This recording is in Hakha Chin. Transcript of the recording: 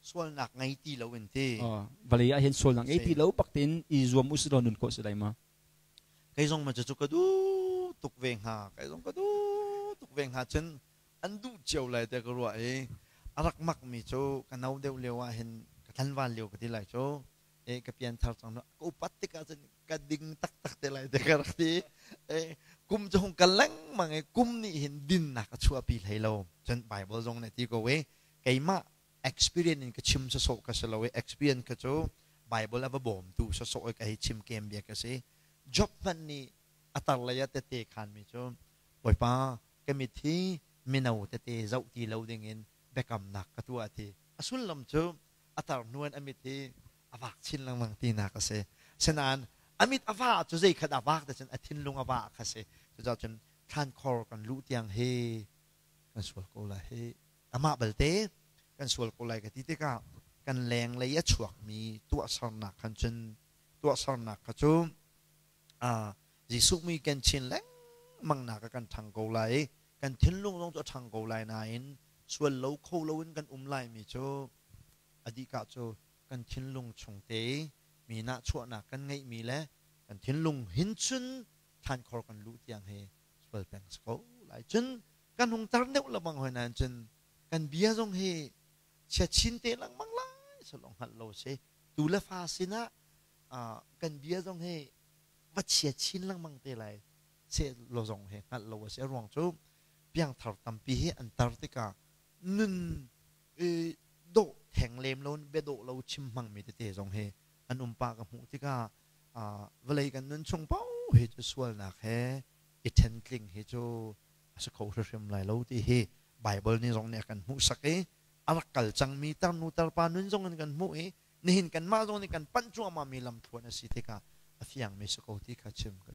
Sualnak ngei ti lo in ti. Vawlei ah hin sualnak ngei ti lo bak tein i zuam u silaw nun khawh si lai ma? Kei zong ma cu ka duh tuk ve hnga. Kei zong ka duh tuk ve hnga cun an duh cio lai te ka ruah i a rak mak mi cu ka no deuh lio ah hin ka tlanval lio ka ti lai cu e ka pianthar cang ka upat tikah cun ka ding taktak te lai te ka rak ti. E kum cu hung kal lengmang i kum nih hin dinnak a chuahpi hlei lo. Cun Bible zong nih ti ko i keimah experience in ka chim sawsawh ka si lo i experience ka cu Bible a va bawmtu sawsawh i ka hei chim kem bia ka si. Job hmanh nih a tarlei ah tete khanmi cu Bawipa, ka mit hi mino tete zoh ti lo dingin biakamnak ka tuah ti. A sullam cu a tar hnuan a mit hi a vak chin lengmang tinak a si. Sinain a mit a va cu zeikhat a vak te cun a thinlung a va kha si. Cucaah cun thlankhor kan luh tiang hi kan sual ko lai hi. Amah balte kan sual ko lai ka ti tikah kan lenglei a chuakmi tuahsernak khan cun tuahsernak kha cu Jesuh mui ken chin lengmang nak ah kan ṭhang ko lai i kan thinlung zong cu a ṭhang ko lai nain sual lo kho loin kan um laimi cu a dihka cu kan thinlung chung te i mi nahchuahnak kan ngeihmi le kan thinlung hin cun thlankhor kan luh tiang hi sual peng si ko lai. Cun kan hung tar deuh lengmang hoi nain cun kan bia zong hi chia chin te lengmang lai salong hngalh lo si. Tu le fa sinah kan bia zong hi va chia chin lengmang te lai se lo zong he hngalh lo a si. A ruang cu piangthar tampi hi an tar tikah nun dawh theng lem lo bia dawh lo chim hmangmi tete zong hi an um pah ka hmuh tikah vawlei kan nun chung paoh hi cu sualnak he i ṭhentling hi cu a si kho hrimhrim lai lo ti hi Baibal nih zong nih a kan hmuhsak i a rak kal cangmi tarnu tarpa nun zong in kan hmuh i nihin kanmah zong nih kan panh cuahmahmi lamthluan a si tikah a fiangmi si ko ti kha chim ka.